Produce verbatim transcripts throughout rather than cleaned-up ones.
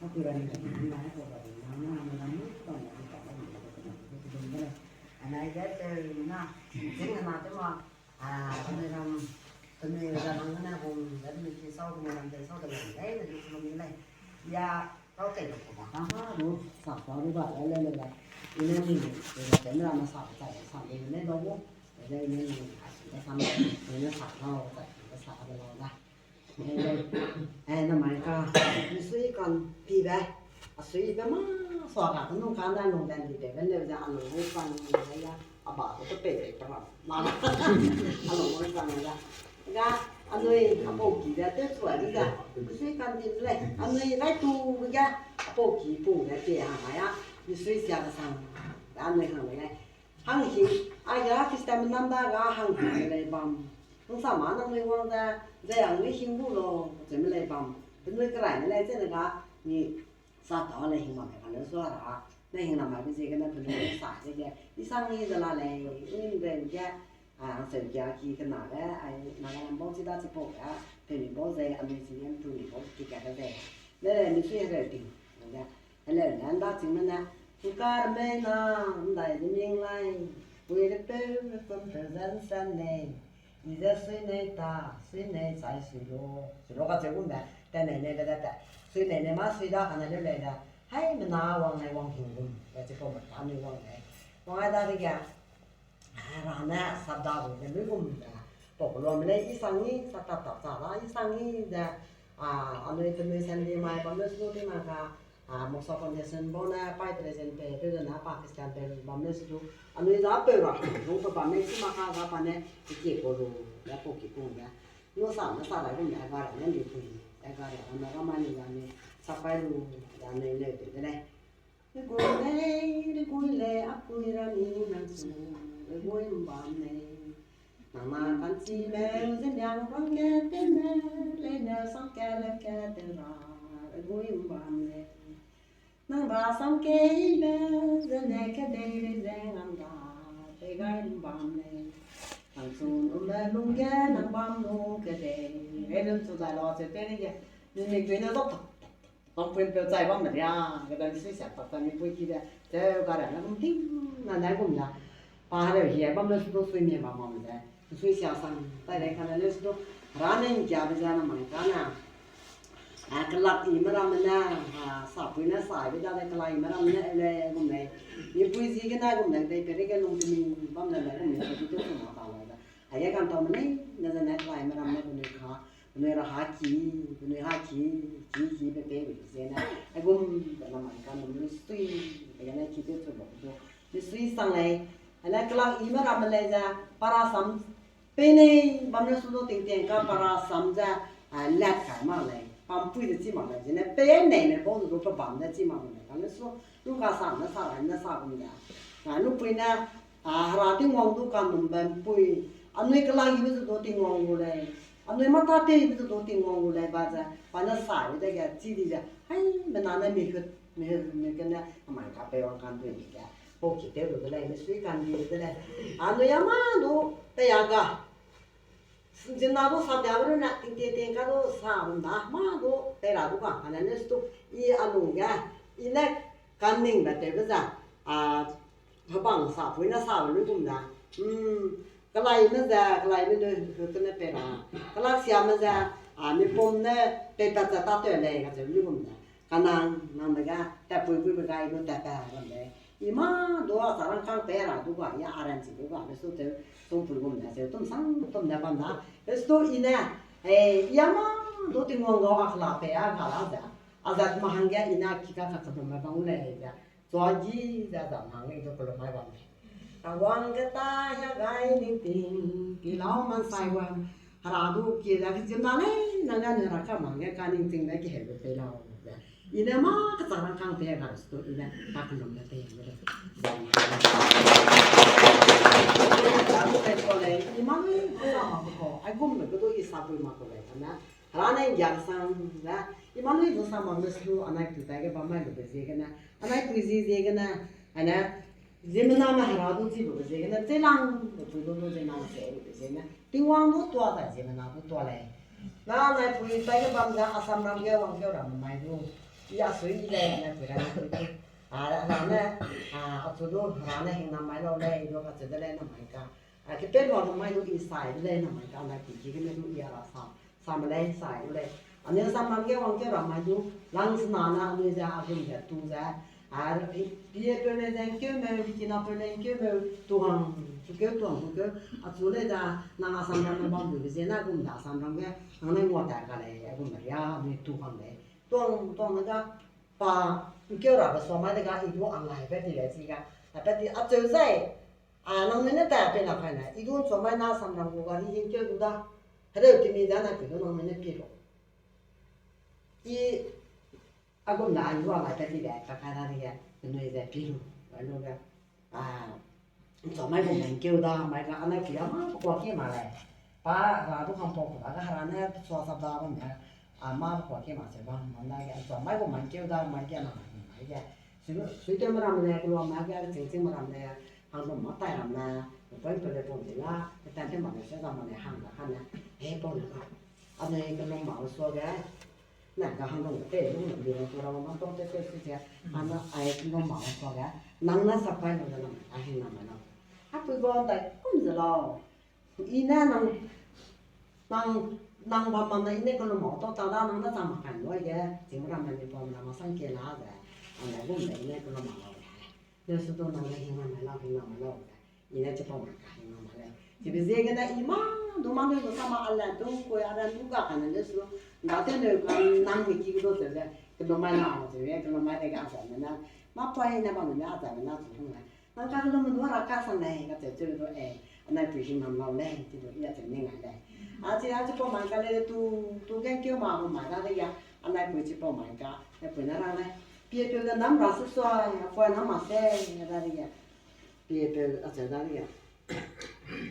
Anai ge teu na, zing na te ma, a, penui ram, penui ram nang ne hung, penui ki sau, penui ram de sau de lei, lei, lei, lei, lei. Ya, kau tei lu ku ba, ha, ha, lu, sa, sa, lu ba, lei, lei, lei, lei. I ne ni, lei, lei, ram sa, sa, sa, lei, lei, lu bu. Lei, lei, i ne ni, a, sa, sa, lei, lei, sa, sa, sa, sa, lei, lei. Eh, namai ka, misui kan pibe, a sui be ma, sua ka, kanu ka na lung dan di be, ben leu ze a lung wang sang ya, a ba ko pe pe pa. Ma, a lung wang sang ya. Ga, anui, a pau ki de, te sua di ga, misui kan di le, anui lai tu ga, a pau ki pu de, te ha ya, misui sia ka sang, anui hang le. Hang hi, a ga Christian nam da ga hang hi le bam. Hang sa ma nang le wang da, ze yang le hing bu lo, ze me le bam. Penui kerai ne le ze ne ga, ni sa ta le hing ma me ka le sua ra. Ne hing na ma be ze ge ne penui sa ze ge. I sang ni de la le, i be ge, a, hang se ge ki ke na le, ai, na ga bau chi da chi po ga, pe ni bau ze, a mi chi yan tu ni bau ki ka de ze. Le le, ni sui he ting. Heleu ne nda ching me ne, ngkar mei na, ndai de ming lai, pui de peu, de pum peu zen sen nei, i ze sui nei ta, sui nei chai sui lo, sui lo ka cheu gum de, te nei nei de de te, sui nei nei ma sui da ka ne leu lei de, hai me na wang nei wang hing gum, de chi pau me ta mi wang nei, wang ai da de ge, Hera ne sabda gu de luigum de, pau keluame lei i sang i, sa tap tap cha da i sang i de, a, anui penui Sunday mai bam le su ting na ka, a, Moksha Foundation bau ne pai present pe, pe de na Pakistan pe bam le su, anui za peu ra, rung pe bam le chi ma ka za pa ne, i kie ko lu, de pau ki pung de. Nu sa ne sa rai gum de, ga ra ne li pui, de ga ra ne ga ma ni ga ni, sa pai lu, da ne le de de lei. Regui lei, regui lei, a pui ra ni nang su, regui mbam lei. Nang na kan chi meu, ze niang rang ke te meu, lei ne sang ke le ke te ra, regui mbam lei. Nang ra sang ke i be, ze ne ke dei rei ze ngam ra, te gai mbam lei. Nang sun um be lung ge, nang bam lung ke dei, rei lun chu zai lo, ze te rei ge, nu ni gui ne zok tak. Bam pui peu chai bam me ria, ge da misui sia tak ta mi pui ki de, ze ga ra na gum ting, na na gum da. Pa ha de hia bam le su du sui mi bam bam de. Misui sia sang, tai de ka na le su du. Ra ne ngia be za na mai ka na. A, kelak i me ram ne, a, sa pui ne sa be da de kelak i me ram ne le gum lei. Mi pui zi ge na gum lei de, pe rei ge lung te mi bam le le gum lei, pe du du su ma ta lei da. Aige kan tau me nei, ne ze ne kelak i me ram ne gum lei ka. Penui ra haki, penui haki, ki ki pe pe be ze ne, aigum be na mai ka num misui, be ne ki te chu lo du, misui sang lei, ane kelak i me ram me lei ze, para sam, pei nei, bam ne su du ting ting ka para sam ze, a, lat kai mak lei, pam pui de chi mak lei, ze ne, pei nei ne bau du pe bam de chi mak lei, ka ne su, lu ka sang ne sa lei, ne sa gum de, a, lu pui ne, a, Hera Tingwang du ka num be pui, anui kelak i me zu du Tingwang gu lei, Anui mâ tâ tei be zu du Tingwang gu lei ba ze, pa ne sa wi dege, chi di ze, hai, mena ne mi hut, mi hut, mi kene, amai ka pei wang kan dui mi ge, pau ki tew lu de lei, misui kan di de lei. Anui a mâ du, tei a ga. Ziemmena du sa bia be runne, ting ting ting ka du sa bam da, mâ du, tei ra du ga, kane ne stu, i a lung ge, i ne kan ning be tew be ze, a, hebang sa, pui ne sa be lu gum da. Hmm, kelai me ze, kelai me du, hut ne pei ra. Kelak sia me ze, a, mi pum ne pei pat ze tâ tew lei, kacheu lu gum da. Kanang, nang dege, tatpui pui be gai du tat pa bam lei. I mâ du a sa rangkâng pei ra du ga, i a ran chi du ga, be su tew, sungpui gum da, seu tum sang tum ne bam da. Be su i ne, eh, i a mâ du Tingwang gau a kela pei a ga la ze. A zat mâ hangge i ne ki ka ka kedum me bam lei ze. Chua gi ze zam hang lei du kelum mai bam lei. Rawang ge ta hia gai ning ting, pi lau man sai wang. Hera du ki ze ke ziemmena lei, nang ga ne ra ka mang ge ka ning ting de ke heu be pei lau ze. I ne mâ kechang rangkâng pei ga stu i ne ka kelum ne pei de lei. Zam hang. Ka du pei ko lei, i mâ lei, ka sa ma ko, aigum me ke du i sa pui ma ko lei, kane. Hera ne nggiangsang ze, i mâ lei du sa ma me su, anai pui tai ge bam mai lu be ziegene, anai pui zi ziegene, ane, ziemmename Hera du chi lu be ziegene, chelang be pui du du ziemmena se lu be ziegene, Tingwang du tua zai ziemmena du tua lei. Na anai pui tai ge bam ze Assamram ge wangkeu ramme mai du. I a sui i lei, ne pui ra ne pui tu. A, ra ne, a, achu du, ra ne hing namai lau lei, i du kacheu de lei namai ka. A, kepe lua namai du i sai de lei namai ka, anai pui ki gene du i a ra sa. Same lei, sai du lei. Anui samram ge wangkeu ra mai du, lang sena ne anui ze a gum ze tu ze, a, pie peu lei ze ngkeu meu, kina peu lei ngkeu meu, tu hang, tu keu, tu hang, tu keu, achu lei da, nang a samram ne bam du be ziene gum da samram ge, nang ne ngua ta ka lei, a gum ria, anui tu hang lei. Tuang, tuang ne ga, pa, ngkeu rabe sua mai de ga, i du anai pe ti lei chi ga, a pe ti, acheu zai, a, nangnui ne ta pe la kai ne, i du nsua mai na samram gu gari hingkeu du da, hereu timi da na pi du nangnui ne pi lu. I, a gum na, i du anai pe ti lei, ka kai da di ge, penui ze pi lu, ai lu ge, a, nsua mai gu mai ngkeu da, mai ga, anai pi a ma, kua ki ma lei. Pa, ra du kampau ku da ga, hera ne, sua sap da bam ne, a, ma, kua ki ma se bam, ma da ge, nsua mai gu mai ngkeu da, mai ge, na, mai ge. Sui, sui tew meram ne, kelua ma ge, ching ching meram ne, hang lu ma tai ram ne, point pe le pum di la, tan te ma ne, se da ma ne, hang da ka ne, e, pau ne ka. Anui kelum ma sua ge, na ga hang lu te, lu ne, bi lu tu ra ma tong te te si ze, ana ai kelum ma sua ge, nang ne sap kai lu de nang, a hing na ma lau. A pui bau dai kum ze lau. I ne nang, nang, nang bam ma ne i ne kelum ma tau ta da nang ne chang mak kai lu ge, ching ram ne mi pau na ma sang ke la ze, anai gum ne i ne kelum ma lau. Ne su du nang ne hing na mai lau, hing na mai lau ze. I ne chipau mai ka hing na mai lei. Chibe ziegene i ma, du ma ne du sa ma a le du, koi a le du ga ka ne ne su. Nda te ne ka nang mi ki du ze ze. Kelum mai na ze, kelum mai de ga ze ne na. Ma pai ne bam ne a ze ne na zu hung le. Nang ka kelum du ra ka sang lei, kacheu cheu du e. Anai pui hing nam lau lei, chi du i a cheu ning ai lei. A chi a chipau mai ka le tu, tu ge keu ma gu mai da de ya. Anai pui chipau mai ka, ne pui ne rang lei. Pie peu ne nam ra se sua, a pui nam ma se, da de ya. Pie peu a cheu da de ya.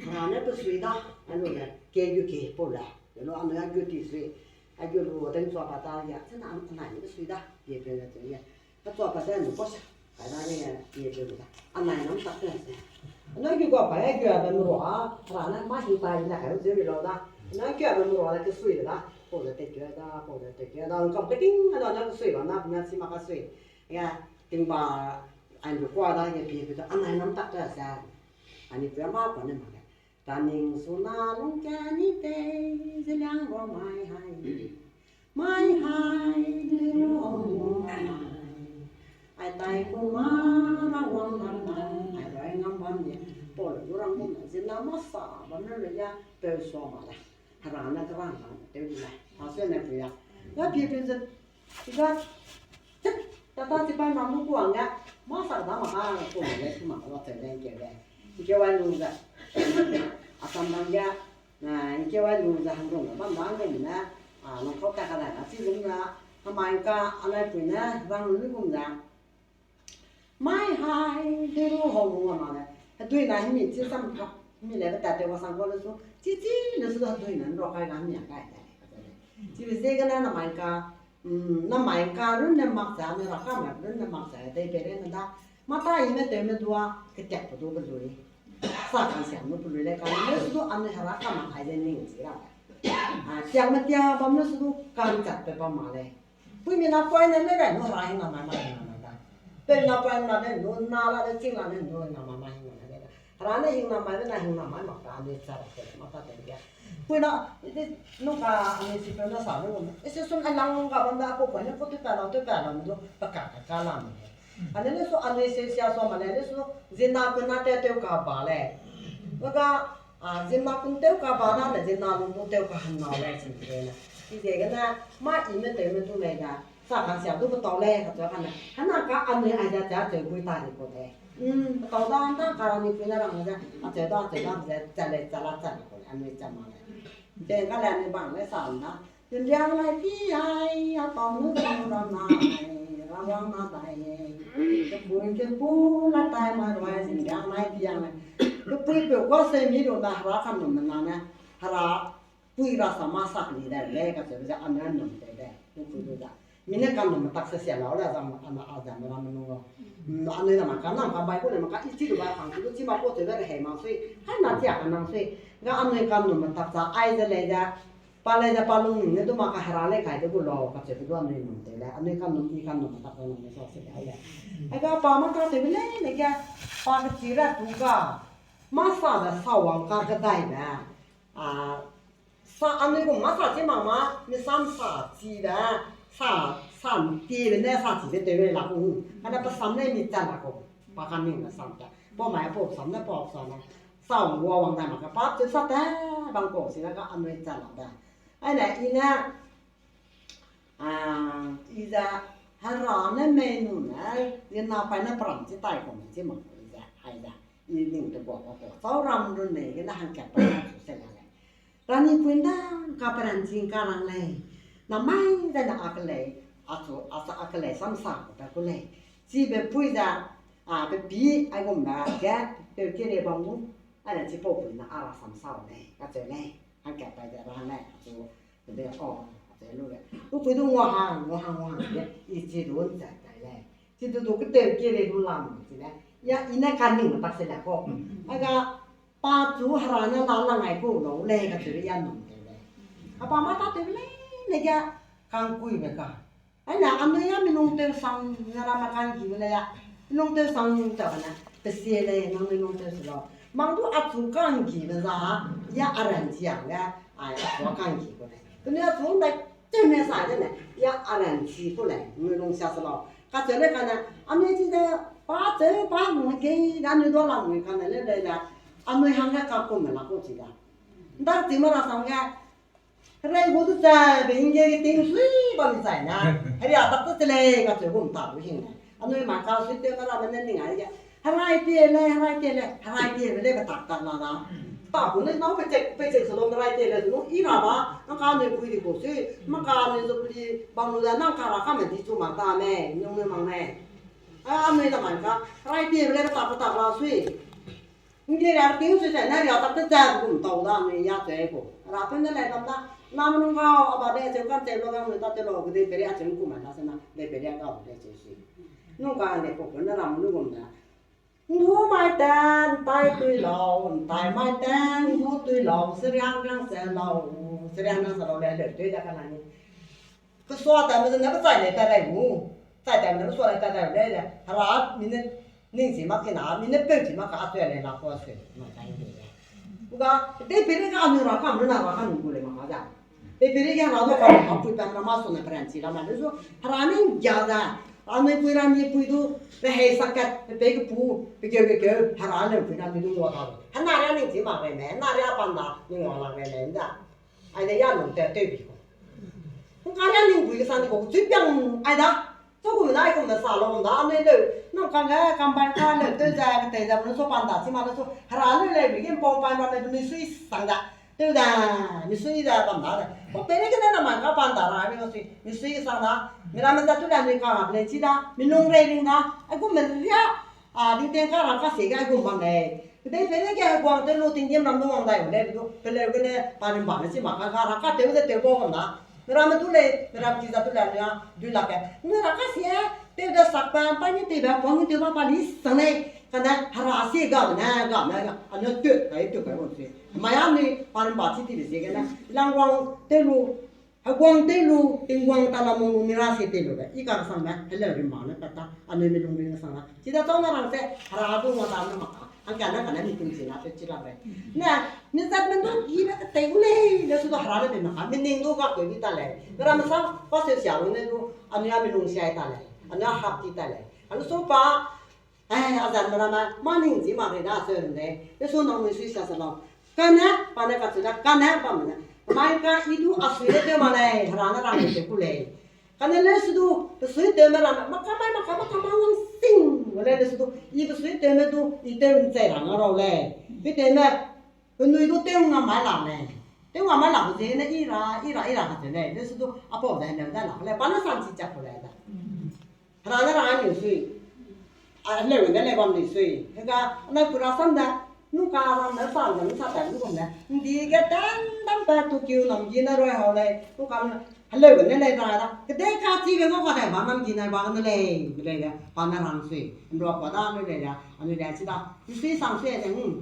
Ra ne pe sui da, a lu le, ke gu ke pau le. Lu anui a gu ti sui. A gu lu deng chua pa ta ya, se na anai ne pe sui da, pie peu ne cheu ya. Kachua pa te nu kau sa, kai da ne, pie peu lu da. Anai nam tak te se. Anai gu ga pa e gu a be mrua, ra ne ma hing tai ne kai ze ri lau da. Anai gu a be mrua le kesui de da. Pau ze te gu da, pau ze te gu da. Kam keting na na kesui ba na, na si ma kesui. Ya, tingba, an du kua da, ya pie peu da. Anai nam tak te se. Ani pui a ma pa ne ma le. Taning suna lungke ni tei, zeliang gu mai hai. Mai hai, de lu hau mai. Ai tai ku ma ra wang lam mai, ai rai ngam bam ye. Pau le du rang bam le, zina ma sa bam le ya, peu sua ma le. Hera ne kerang rang tew di le. A sui ne pui ya. Ya pie pie ze, i ga, ta ta chi pai ma mu kuang ge, ma sa da ma ha, ku le, ku ma ka la tew le, ke le. Ke wai lu ze. A sam rang ge, a, ke wai lu ze hang rong, bam da hang rong ne, a, nang kau ta ka da, a chi gum na, a mai ka, a lai pui ne, rang lu gum na. Mai hai, de lu hau lu ma le. Hedui na hemi chi sam ka, hemi le ta te wa sang ko le su, chi chi le su hedui na ro kai ga hemi a kai ta le. Chibe ziegene na mai ka, mm, na mai ka run ne mak za, ne ra ka ma run ne mak za, dei pe re ne da. Mata i me tew me dua, ketiak pe du pe lui. Sa kan siam nu pe lui le ka, ne su du anui hera ka ma ai de ning chi ra. A, tiak me tia bam ne su du kan chat pe bam ma le. Pui mi na poi ne le le, nu hera hing na mai ma hing na mai da. Pe na poi na le, nu na la le, ching la le, nu na mai ma hing na mai le da. Hera ne hing na mai le na hing na mai mak ta, anui cha ra ke, ma ta te ya. Pui na, i de, nu ka, anui si pe na sa ne, i se sun a lang ka bam da, ko poi ne, ko tu pa la, tu pa la, nu, pa ka ka ka la mi. Ane le su, anui se sia su ma le, le su, zina pe na te tew ka ba le. Wa ga, a, zina kun tew ka ba na le, zina lung du tew ka han na le, chi de ne. Chi de ge ne, ma i me tew me du lei da. Sa ka sia du petau lei, ka chua ka ne. Hana ka anui ai da cha cheu gui ta di ko lei. Mm, petau da da ka anui pui ne rang ne, a cheu da, a cheu da, ze, cha lei, cha la, cha di ko lei, anui cha ma lei. Ze ka lei anui bang lei sa na. Zinriang lai ti ai, a tau nu tau ram nai, ra wang na dai. Kepui kepu la tai ma roi, zinriang lai ti ai. Kepui peu kua se mi lu na hera ka num na ne. Hera pui ra sa ma sak ni de le ka se ze anui num de de. Ku ku du da. Mi ne ka num tak se sia lau le zang ma ka na a zang ma num lo. Mm, anui na ma ka na ka bai ku le ma ka i chi lu ba kang ku chi ma ko te de he ma sui. Hai na tia ka nang sui. Ga anui ka num tak sa ai ze le da. Pa lei ze pa lungning ne du mak ka hera lei kai de gu lau, kacheube du anui num tew le, anui kanum, i kanum tak num ne sa se le ai le. Ai ga pa mâ tâtewbe leine ge, pa kechire tu ga, mâ sa de sa wang ka kedaibe, a, sa anui gu mâ sa chi mak ma, mi sam sa chibe, sa, sa ntiebe ne sa chibe tew lei la ku, kane pe sam ne mi chat la ku, pa kaningbe sam ta, pau mai pau sam ne pau sa ne, sa wang wang dai mak ka, pa cheu sa te, bang kau si la ka anui chat la de. Ai ne, i ne, a, i ze, hera ne mei nu ne, i na pai ne peram chi tai kum chi mak i ze, ai ze, i ning te gua pa kau, chau ram run nei gene hangkat pa ne chu se la lei. Ranipui nda ka peranchi ka rang lei. Namai zene a kelei, achu, a sa a kelei samsa ku pe ku lei. Chibe pui ze, a, pe pi aigumbe ge, tewkie lei bam gu. Ane chipaupui ne a ra samsa lei, kacheu lei. Hangkat pai de rang lei, achu, de o, acheu lu lei. Pupui du nguahang, nguahang, nguahang ge, i chi du nzat tai lei. Chi du du ketewkie lei du lam chi lei. Ya, i ne kaningbe tak se lei kau. Ai ga, pa chu hera ne la la ngai ku lau lei, kacheu lei ya num tew lei. Kapa mâ tâtewbe leine ge, kangkuibe ka. Ai ne, anui ya mi lungtew sang ne ramme kangkibe lei ya. Mi lungtew sang ta ne, pe sie lei, nangnui lungtew se lau. Mang du achu kangkibe za, ya a ranchi a ge, ai, achu kangki ku lei. Penui achu ndai tewme sa zene, ya a ranchi ku lei, nangnui lungsia se lau. Kacheu lei kane, anui chi ze, pa cheu, pa nung kei, anui du lamui kane lei lei le, anui hangge kakumme la ku chi da. Nda chi me rasam ge, herei gu du ze, be hingge ge ting sui bam zai na, heria tak te lei, kacheu gum ta gu hing ne. Anui ma ka sui tew me ramme ne ning ai ge, herai tie lei, herai tie lei, herai tiebe lei be tak tak la da. Ta gu ne nâu peichek, peichek se lau herai tie lei, lu i ra ba, nang ka anui pui di gu sui, ma ka anui zu pui di, bam lu da nang ka ra kame di chu mak ta mei, nung nui mak mei. A, anui da mai ka, herai tiebe lei be tak be tak la sui. Nge ria ting sui se, ne ria tak te ze gum tau da, anui ya cheu ku. Ra pen ne lei bam da, nam nung gau, a ba de cheu kan cheu lau, gang nui ta te lau, kedei peri a cheu ku mai da se na, dei peri a gau de cheu sui. Nung ka ne pau pen ne ram lu gum da. Ngu mai te, ntai tui lau, ntai mai te, ngu tui lau, seriang riang se lau, seriang riang se lau le, le tui da ka na ni. Kesua ta me ne kechai lei ta dai gu. Chai ta me ne kesua lei ta dai lei le. Hera mi ne ning chi mak kina, mi ne peu chi mak ka atui lei la kua se, ma tai lei le. Uga, dei peri ka anui ra kam lu na ra kam gu lei ma ka da. Dei peri ge hera du ka ma pui pa na ma so na peranchi la ma le zu. Hera ning gia da. Anui pui ra mi pui du, pe hei sakat, pe pe ke pu, pe keu ke keu, hera le pui na mi du ngua ta. Hena ria ning chi mak rei me, hena ria pan da, ning ngua la rei me da. Ai de ya nung te tewbi ko. Nung ka ria ning pui ke sang di ko, chui piang ai da. Chu gu me na ai gu me sa lau da, anui leu, nang kangge, kambai ka leu, tew ze, ketei ze, me lu su pan da, chi ma lu su, hera leu lei, bi ge mpau pan ra me, misui sang da. Tew da, misui da, bam da de. Ko peri gene na man ka pan da ra, mi misui, misui sang da. Mi ramme za tu le anui ka ra le chi da, mi lung rei ring da. Ai gu me ria, a, dingteng ka ra ka sie ge ai gu bam lei. Kedei peri ge heguang tew lu tinggîm ram du wang dai u lei du, peleu gene pa rimba ne chi ma ka ka ra ka tew ze tew bau bam da. Mi ramme du lei, mi ram ki za du lei anui a, du lak ge. Mi ra ka sie, tew de sak pa, pa ni tewbe, pa ni tew ba pa ni sang lei. Kane hera sie ga ne, ga ne, anui tew kai, tew kai wang sie. Mai anui pa rimba chi tibe ziegene, langwang tew lu, heguang tew lu, tingguang ta la mong lu mi ra sie tew lu be, i ka sang be, heleu rimba ne pat ta, anui mi lung ring sang la. Chida chau na rang se, hera du ngua ta ne mak ka. Hangka ne kane mi ting chi na pe chi la be. Ne, mi zat me du i ne ketei gu lei, le su du hera ne pe mak ka, mi ning du ga keu di ta lei. Mi ramme sa, pa seu sia lu ne du, anui a mi lung sia ta lei. Anui a hap di ta lei. Anu su pa, ai, a zat me ramme, mâ ning chi mak rei da seu lei. Le su nang misui sia se lau. Kane, pa ne kacheu da, kane, bam ne. Mai ka i du a sui le tew ma lei, hera ne rang tew ku lei. Kane le su du, pe sui tew me ramme, mâ ka mai, mâ ka, mâ ka mai wang sing, le le su du, i pe sui tew me du, i tew nchei ra nga rau lei. Pe tew me, penui du tew nga mai la lei. Tew nga mai la ziegene i ra, i ra, i ra kacheu lei. Le su du, a pau de ne da la lei, pa ne sang chi chak ku lei da. Hera ne rang ni sui. A, heleu ne lei bam ni sui. Hega, anai pui rasam da, nung ka ram ne sa ne, nung sa ta lu bam ne. Ndi ge dan dan pa tu kiu nam gi ne roi hau lei. Nung ka heleu ne lei ra da. Kedei ka chi be ngau ka dai ba nam gi nai ba ne lei. Be lei da, pa ne rang sui. Nrua pa da ne lei da. Anui lei chi da. Ni sui sang sui de, hmm.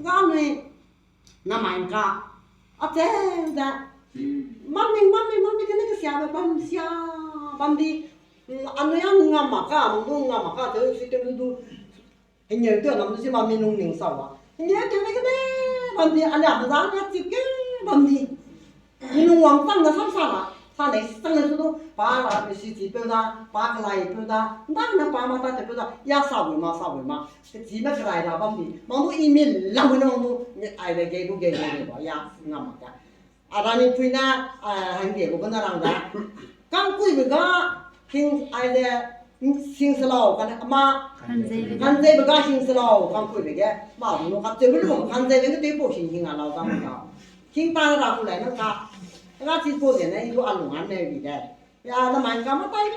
Ga nui Namai ka, a cheu ze, Mami, mami, mami, kene kesiabe bam sia, bam di. Mm, anui a ngam mak ka, mung du ngam mak ka, teu si teu du. Hengeu teu lam du si ma mi lung ning sa wa. Hengeu teu ne kene bam di, a lia me za na chip ke bam di. Mi lung wang chang na sam sa la, sa ne sang ne su du, pa la pe si chi peu da, pa kelai peu da, ndang na pa ma ta te peu da, ya sa wi ma, sa wi ma. Ke chi me kelai da bam di. Mung du i mi lam ne mung du, mi ai de ge du ge ge ge ba, ya ngam mak ka. A rani pui na, a, hangge gu bena rang da. Kangkuibe ga hing ai de sing se lau, kane ama Kanzeibe ga. Kanzeibe ga hing se lau, kangkuibe ge. Ma bu no ka teu lu, kanzeibe ge teu po hing hing a lau ga ma ga. Hing ta ra ku lai na ka. Ga chi po de na, i du a lung an ne bi de. Ya, namai ka matai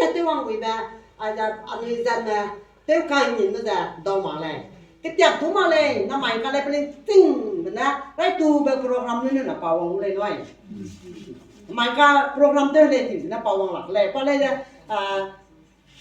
ne tew wang gui be, a, ja, anui zat ne, tew kai nin ne ze, dau mak lei. Ketiak tu mak lei, namai ka lei peling ting be ne, rai tu be program nui nui na pa wang lei nui. Namai ka program tew lei ting ne pa wang lak lei, pa lei ze, a,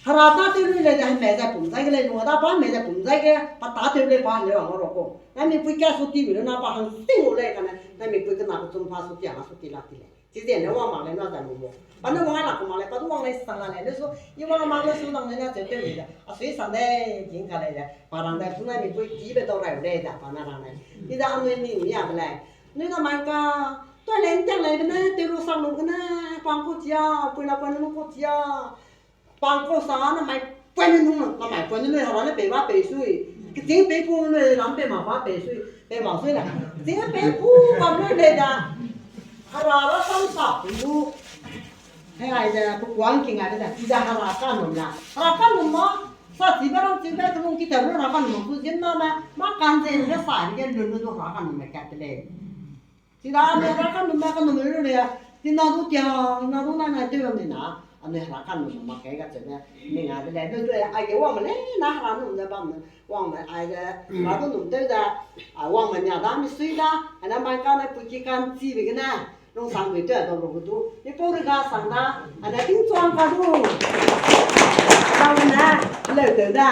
hera ta tew lei lei ze, heme ze pum zai ge lei, nua da pa heme ze pum zai ge, pa ta tew lei pa heme wang ro ko. Na mi pui ka su ti mi na pa hang ting u lei ka ne, na mi pui ke na ko tum pa su ti a su ti lak ti lei. Chizene wang mak lei na zai lu mo. Pa ne wang ai lak mak lei, pa du wang lei sang la lei. Ne su, i wang mak ne su nang ne na cheu tew lei da. A sui sang lei, jing ka lei da. Pa rang dai, su na mi pui ki be dau rai lei da, pa na rang lei. I da anui ni ni a be lei. Nui na mai ka, toilet tiang lei be ne, tew lu sang lu be ne, pang ku chia, pui na pui na lu ku chia. Pang kau sa na mai pui ne nung, na mai pui ne lui hera ne pei ba pei sui. Keting pei pu lui lam pei ma ba pei sui, pei ma sui na. Keting pei pu bam lui lei da. Hera ra sam sa pu. He ai da, pe kuang king ai da, chi da hera ka num na. Hera ka num ma, sa chi ba rang chi ba, telung ki ta lu hera ka num ma, ku zin na ma, ma kan ze ne sa ge lu lu du hera ka num ma kat te lei. Chida anui hera kanum me kanum me lu lei, china du tia, na du na na tew bam ni na, anui hera kanum me mak kai ga chene, mi nga de lei, lu du ai ge wang me lei, na hera num de bam me, wang me ai de, hera du num tew de, a wang me nia da mi sui da, ana mai ka ne puki kan chi be gene, lungsang dui tew da lu gu du, mi pau re ga sang da, ana ting chuang ka du, da ne, leu tew da.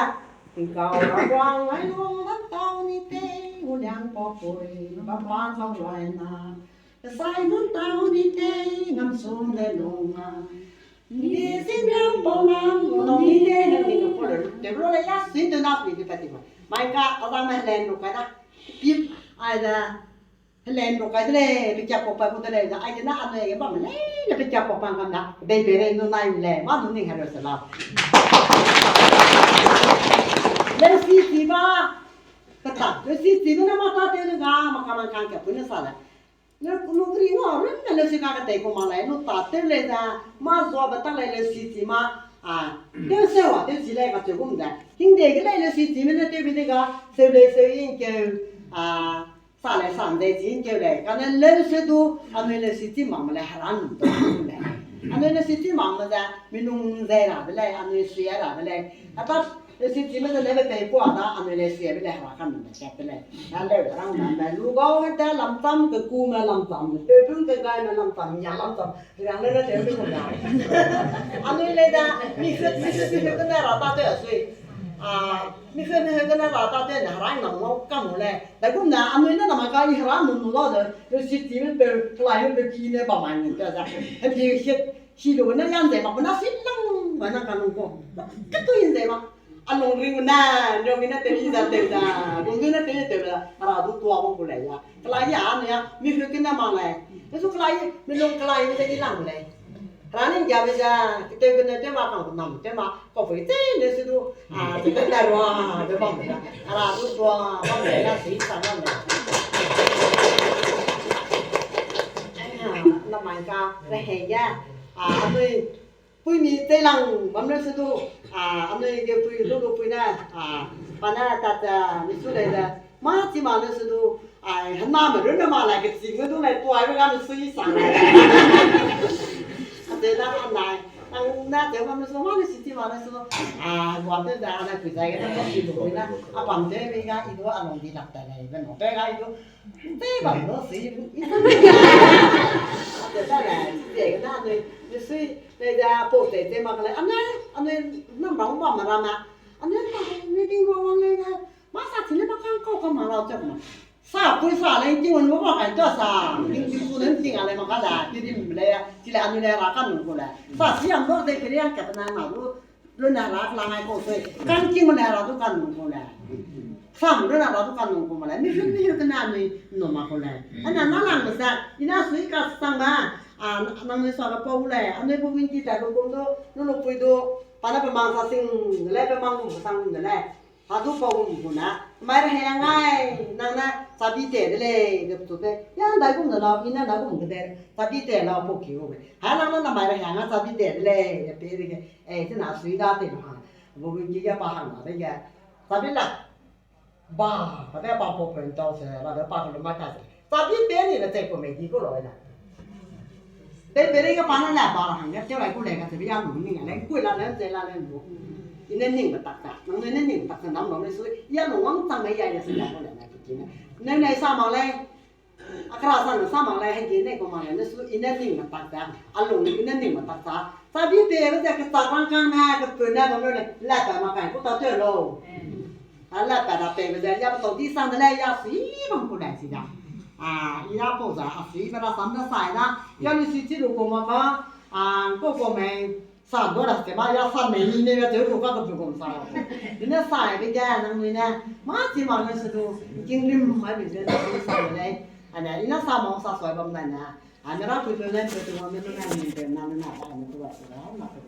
Tingkau ra guang ai lu, lam tau ni tei, u liang pau pui, bam pa chau luai na. Sai nun tau ni tei, ngam sum de lung a. Ni si miang pau na, u nong ni tei, nang ni nong pau le, te bro le ya, sin de na, ni de pa ti ma. Mai ka, a bang me len lu kai da. Pip, ai da. Helen ru kai de lei, pe kia pau pa gu de lei, da ai de na anui ge bam lei, ne pe kia pau pa ngam da, bei bei rei nu nai lei, ma nu ning hero se la. Leu si chi ba, kata, leu si chi ba na ma ta tew ne ga, ma ka man kan kia pui ne sa le. Leu nu kri nga, run ne leu si ka ka tei ku ma lei, nu ta tew lei da, ma zua ba ta lei leu si chi ma, a, tew se wa, tew si lei ka tew gum da. Hing de ge lei leu si chi me ne tew bi de ga, seu lei seu yin keu, a, Sa lei, sa ndei chi nkeu lei, kane leu se du, anui leu si chi mak me lei, hera num tau lei. Anui leu si chi mak me ze, mi nung zei ra de lei, anui sui ra de lei. Ata leu si chi me ze leu be pei kua da, anui leu sui be lei, hera kanum me kat de lei. Na leu rang na me, lu gau ge te lam cham ke ku me lam cham me, peu pung ke gai me lam cham, ya lam cham, Riang le ne tew lu da. Anui lei da, mi se, mi se, mi se kena ra ta tew sui. A, mi se, mi se kena ra ta tew ne, hera nang ngau ka mu lei. Da gum na, anui ne na ma ka i hera num lu da de, lu si ti me pe, klai me pe ki ne ba mai ne te za. He bi he, hi lu ne yan ze ma, na si lang, ma na ka nung ko. Ke tu yin ze ma. A lung ring na, lung ring na tew i za tew za, lung ring na tew i tew za, hera du tua bam gu lei ya. Kelai ya, ne ya, mi hu kena ma lei. Ke su kelai, mi lung kelai mi ze i lang lei. Hera ning ya be za, ke tew kena tew ma kang nam tew ma, kau pui te ne su du, a, te te da rua, de bam da. Hera du tua, bam lei, na si sa bam lei. Ai ha, na mai ka, re he ya. A, anui, Puimi teilang bam le se du, a, anui ge pui, lu lu pui ne, a, pa ne tat, a, mi su lei de, ma chi ma le se du, a, hena me run ne ma lai ke ching me du lai tuai be ga mi sui sa lai. A, te da a nai, tang na te bam le se du, ma le si chi ma le se du, a, gua te da a nai pui zai ge da si lu pui ne, a pam te mi ga i du a long di lak ta lei, be no, te ga i du, Te bam lo sui. Ate ta le, te na nui, nui sui, le da po te te mak le. Ane, ane, nam bang bam ra na. Ane, ta, nui ding bang bang le na. Ma sa ti le ma kang kau ka ma lau chak ma. Sa pui sa le, ’ngking un bu ba kai ta sa. Ning di su ne ’ngking a le ma ka le, ki dim le, ki le anu le ra ka nung ku le. Sa si am lo de keri ang ka na na lu, lu na ra la ngai ko sui. Kan king le ra du ka nung ku le. Sam lu na ra du ka nung ku ma le. Mi hun mi hun ka na mi no ma ku le. Ana na lang sa, i na sui ka sang ma. A, nang ni sa ka pau le. Anu bu win ki ta lu ku du, lu lu pui du. Pa na pe mang sa sing le, pe mang lu sang le. Hadu pau gu na, mai ra hang ai, nang na, sabi te de lei, de tu te, ya dai gum de lau, i na dai gum de, sabi te lau pau ki gu. Ha nang na, na mai ra hang a, sabi te de lei, de pe de ge, eh, te na sui da te na. Bu gu ki ge pa hang na de ge, sabi la, ba, ka de pa pau pen tau se, la de pa lu ma ta se. Sabi pe ni le te ku mei di ku lo na. Pe pe le ge pa na la ba la hang ge, te lai ku le ga se, ya lu ni le, ku la le, te la le lu. I ne ning ba tak ta, nang ne ning ba tak ta, nam lo ne su, ya lu wang tang me ya ya se ya ku le na ki ne. Ne ne sa ma le, a kra sa ne sa ma le, he ge ne ku ma le, ne su, i ne ning ba tak ta, a lu i ne ning ba tak ta. Sabi pe le te ke ta kang kang na, ke pe na ba le, la ta ma kai, ku ta te lo. A la pa da pe be ze, ya ba tau di sang de lei, ya sui bam ku lei si da. A, i ya pau za, a sui ba da sam da sai da. Ya lu sui chi lu ku ma ka, a, ku ku mei, sa do da se ba, ya sa mei ni ne, ya te lu ka ku ku sa. Ni ne sai be ge, nang ni ne, ma chi ma ne se du, king rim mai be ze, sa de lei. A ne, i na sa ma sa sui bam na na. A ne ra ku lu ne, ku tu ma ne na ni de, na na na, ba ne ku ba se da, na ku.